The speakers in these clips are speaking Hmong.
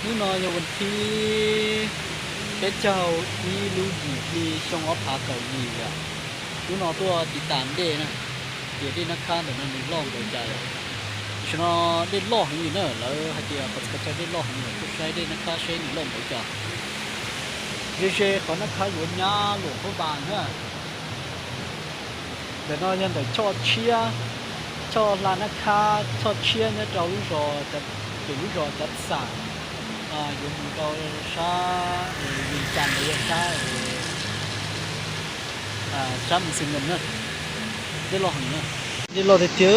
Hnub no yog vas thib peb caug ib lub yim hli xyoo ob phav kaum yim yom. Hnub no tuaj tiv tas dej na, ces dej Nab Khab ntawm no nws loj npaum cas yom. Tam sim no dej loj heev li na, lawv hais tias qhov txhia chaw dej loj heev, tuaj saib dej Nab Khab seb nws loj npaum cas. Ze ze qhov Nab Khab yuav nyab Luam Phab Npas na. Ntawm no yog ntawm choj tshiab, choj hla Nab Khab, choj tshiab nyob rau lub zos, pem lub zos Cav Xam, yuav mus rau sab Vias Cas los yog sab, sab Mus Xwm Nws na. Dej loj heev na, dej loj tiag tiag.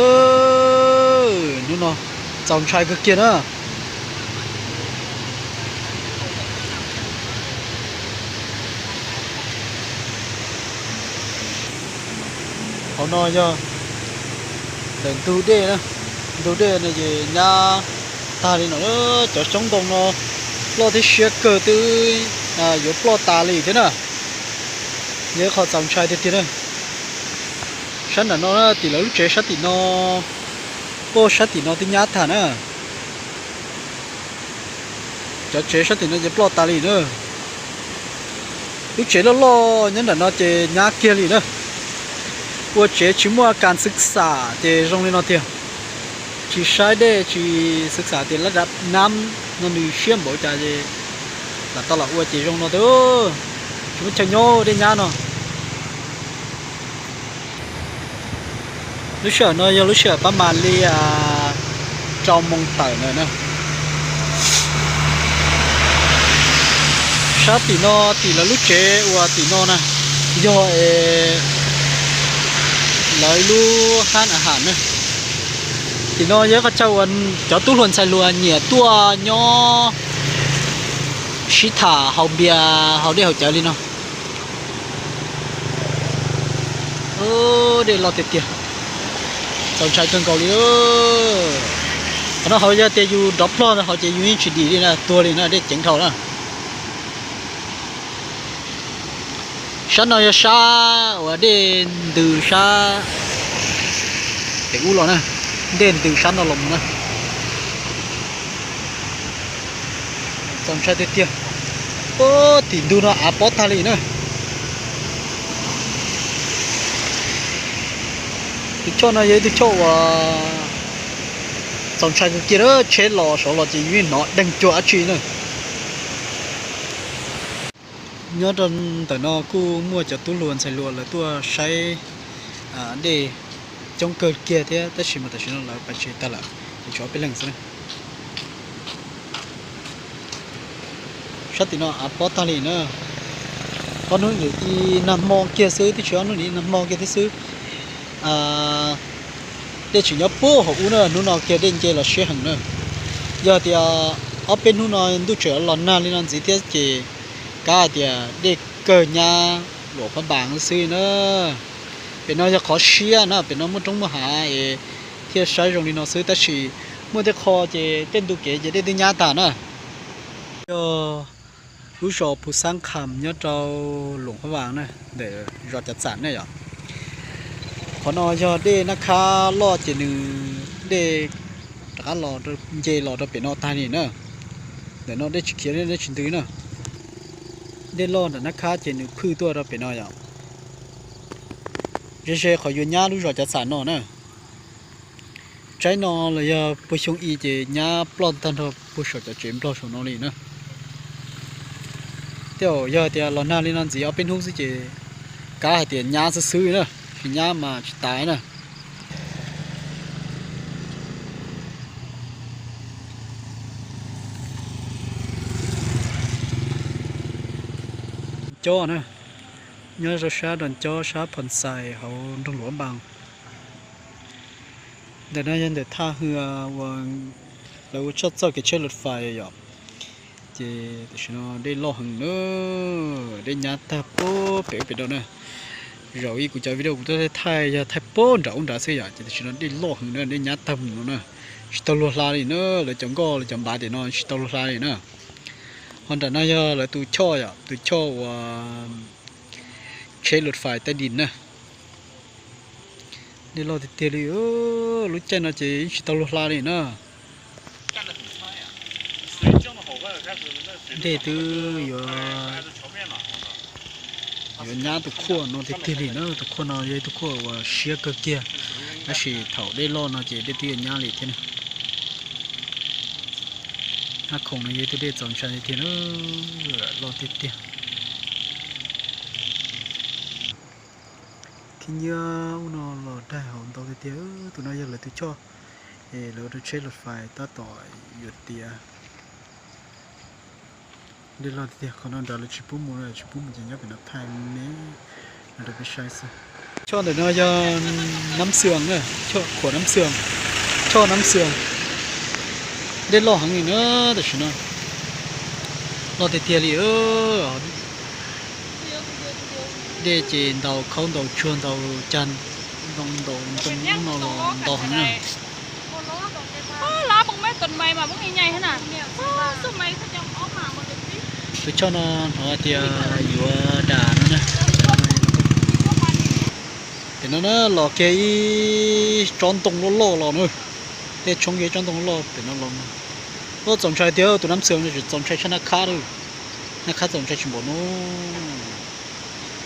Hnub no txaus ntshai kawg kiag na. Qhov no yog ntawm ntug dej, ntug dej no ces nyab tag li no, cov xyoob ntoo no loj thiab siab kawg twb yuav ploj tas li thiab na. Yog ib qho txaus ntshai tiag tiag na. Sab nram no tim lawv lub tsev sab tim no, pab sab tim no twb nyab tag na. Cov tsev sab tim no ces ploj tas li na. Lub tsev loj loj nyob nram no ces nyab kiag li na. Ua tsev tsis muaj kas xwv xam ces zoo li no tiag. Tsis saib dej tsis xwv xam tias lab dab nab no nws siab npaum cas es lam tau lam ua ces zoo no tiag. Tsis muaj chaw nyob dej nyab no. Lub sij hawm no yog lub sij hawm pab mam li rau moo tawm na. Sab tim no tim lawv lub tsev uas tim no na, yog lawv lub hab a has na. Tim no yog qhov chaw uas cov tub hluas ntxhais hluas nyiam tuaj nyob sib tham haus npias haus dej haus cawv li no. Dej loj tiag tiag, txaus ntshai kawg nkaus li. Qhov no hauv yog tias yus nrov plog hauv ces yus yeej tsis dim li na, tuag li na, dej ceev dhau na. Sab no yog sab uas dej ntws sab pem ub los na, dej ntws sab no los mus na. Txaus ntshai tiag tiag. Tim ntug no av pob tag li na. Tus choj no yog ib tug choj uas txaus ntshai kawg kiag, tsheb los saud los ces yus yeej hnov deeg cuag dab tsi na. Nyob rau ntawm no kuj muaj cov tub hluas ntxhais hluas lawv tuaj saib dej coob kawg kiag thiab, tab sis mas tam sim no lawv pais tsev tag lawm, ces tshuav ob peb leeg xwb na. Sab tim no av pob tag li na. Ob hnub ntawm ib nag hmo kiag xwb, twb tsis ob hnub ntawm ib nag hmo kiag thiab xwb. Dej tseem nyob puag hauv ub na, hnub no kiag dej nce los siab heev na. Yog tias ob peb hnub no ntuj tseem los nag li no ntxiv thiab ces kav hais tias dej kawg nyab Luam Phab Npas xwb na. Pem no yog qhov siab na, pem no muaj roob muaj hav es thiaj saib zoo li no xwb, tab sis muaj tej qho ces tej ntu kev ces dej twb nyab tas na. Yog lub zos Phu Xab Kham nyob rau Luam Phab Npas na, ntawm zos Cav Xam na yom. Qhov no yog dej Nab Khab loj ces nws dej rov qab los nce los rau pem no tag li na. Ntawm no dej tsis khiav, dej tsis ntws na. Dej loj nram Nab Khab ces nws phwj tuaj rau pem no yom. Ze ze qhov yuav nyab lub zos Cav Xam no na. Tsaib no los yog puag xyoo i ces nyab ploj tag nrho puag saum cov tsev nplog saum no li na. Tej zaum yog tias los nag li no ntxiv ob peb hnub xwb ces kav hais tias nyab xwb xwb na, tsis nyab mas tsis tas na. Cob na, nyob rau sab Roo Cob sab Phoo Xais hauv nroog Luam Npas. Ntawm no yog ntawm thaj hwj uas lawv ua txoj kev tsheb lus fais yom. Ces tam sim no dej loj heev na, dej nyab tag puag pem ub pem no na. Zaum ib kuv cov video kuv tuaj thaij yog thaij puag nram ub nrad xwb yom, ces tam sim no dej loj heev na, dej nyab tag mus no na. Tsis tau luag hla li na, lawv cov nkoj lawv cov npav tim no tsis tau luag hla li na. Ho nram no yog lawv tus choj yom, tus choj uas tsheb lus fais Thaib Dis na. Dej loj tiag tiag li, lub caij no ces yeej tsis tau luag hla li na. Dej twb yuav, yuav nyab tus khuaj no tiag tiag li na. Tus khuaj no yog ib tug khuaj uas siab kawg kiag, tab sis thaum dej loj no ces dej twb yuav nyab li thiab na. Nab Khoom no yog ib tug dej txaus ntshai tiag tiag na, loj tiag tiag. Khib nyiab ub no los daig hauv ntau tiag tiag. Tus no yog lawv tus choj es lawv ua rau tsheb los fais tab tom yuav tiav. Dej loj tiag tiag, qhov no nrad lawv tsis pub mus, tsis pub mus ces nyob pem no thaij me no rau peb saib xwb. Choj ntawm no yog Nab Xwm na, choj khuam Nab Xwm, choj Nab Xwm. Dej loj heev li na, tam sim no loj tiag tiag li. Dej ces ntaus khaub ntaus tsuag ntaus cag, ntaus ntoo no los ntau heev na. Tus choj no hnov hais tias yuav dam no na. Pem no na los kiag ib tsob ntoo loj loj los na. Dej tshoob kiag ib tsob ntoo loj pem no los. Ua txaus ntshai tiag, tus Nab Xwm no tseem txaus ntshai tshaj Nab Khab, Nab Khab txaus ntshai tsis npaum no.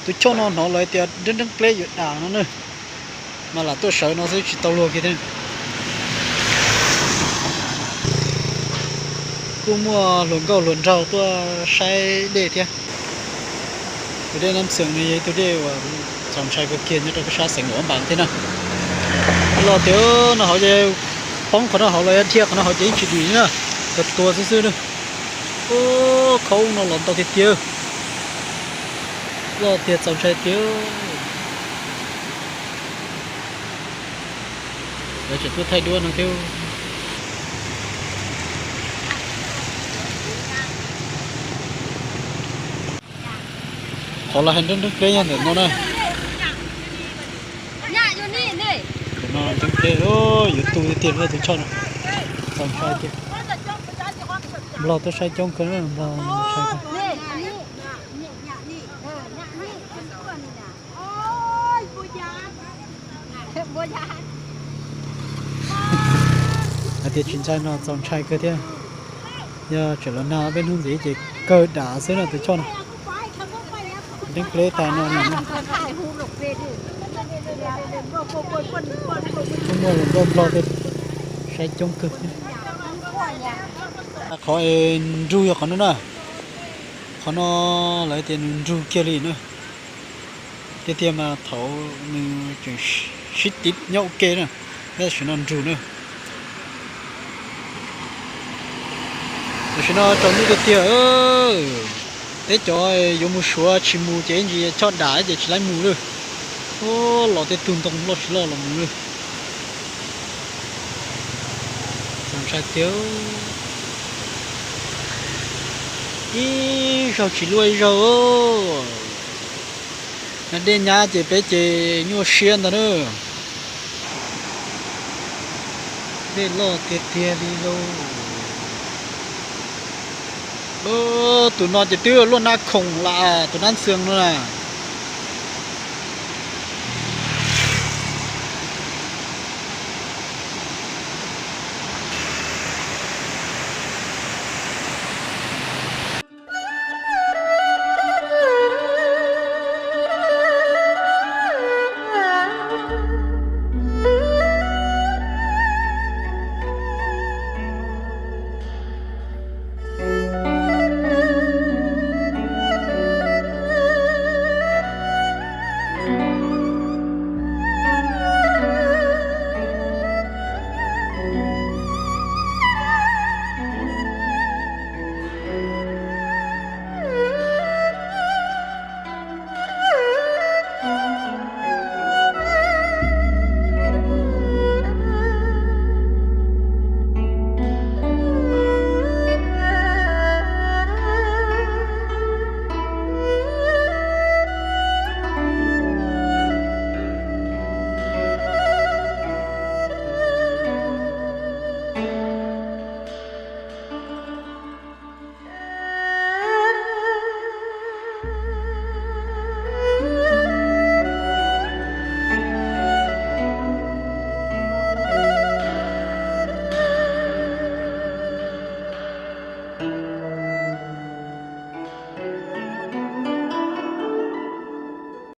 Tus choj no hnov lawv tias nreeb nreeb pleb yuav dam no na, mas lam tuaj sawv no xwb tsis tau luag kiag thiab. Kuj muaj hluas nkauj hluas nraug tuaj saib dej thiab. Tus dej Nab Xwm no yog ib tug dej uas txaus ntshai kawg kiag nyob rau peb sab xeev Luam Pam thiab na. Loj tiag, no hauv poob qhov no hauv los yog dhia qhov no hauv ces yeej tsis dim na, tuag tuag xwb xwb na. Ub, khaub no los ntau tiag tiag. Loj tiag txaus ntshai tiag. Lawv tseem tuaj thaij duab no thiab. Qhov los hais nreeb nreeb pleb nyob ntawm no na. Ntawm no nreeb pleb, yuav tu tiag tiag tus choj no. Txaus ntshai tiag. Nplog tuaj saib coob kawg, Nplog saib kawg. Hais tias tsis ntshai no txaus ntshai kawg thiab. Yog tseem los nag peb hnub ntxiv ces kawg dam xwb no tus choj no. Nreeb pleb tas no. Muaj hluas nkauj Nplog tuaj saib coob kawg thiab. Qhov es nrug yog qhov no na. Qhov no lawv tias nws nrug kiag li na. Tiag tiag mas thaum nws tseem sib tiv nyob ua ke na, tam sim no nrug na. Tam sim no tsaus ntuj tiag tiag. Peb cov yuav mus Suav tsis mus ces ib ntsis choj dam ces tsis laib mus lawm. Ub, los tej tug ntoo loj tsis loj los mus lawm. Txaus ntshai tiag. Ib zaug tsis luaj ib zaug. Dej nyab ces peb ces nyuaj siab ntag na. Dej loj tiag tiag li lauj. Tus no ces twb luaj Nab Khoom lawm, tus Nab Xwm no na.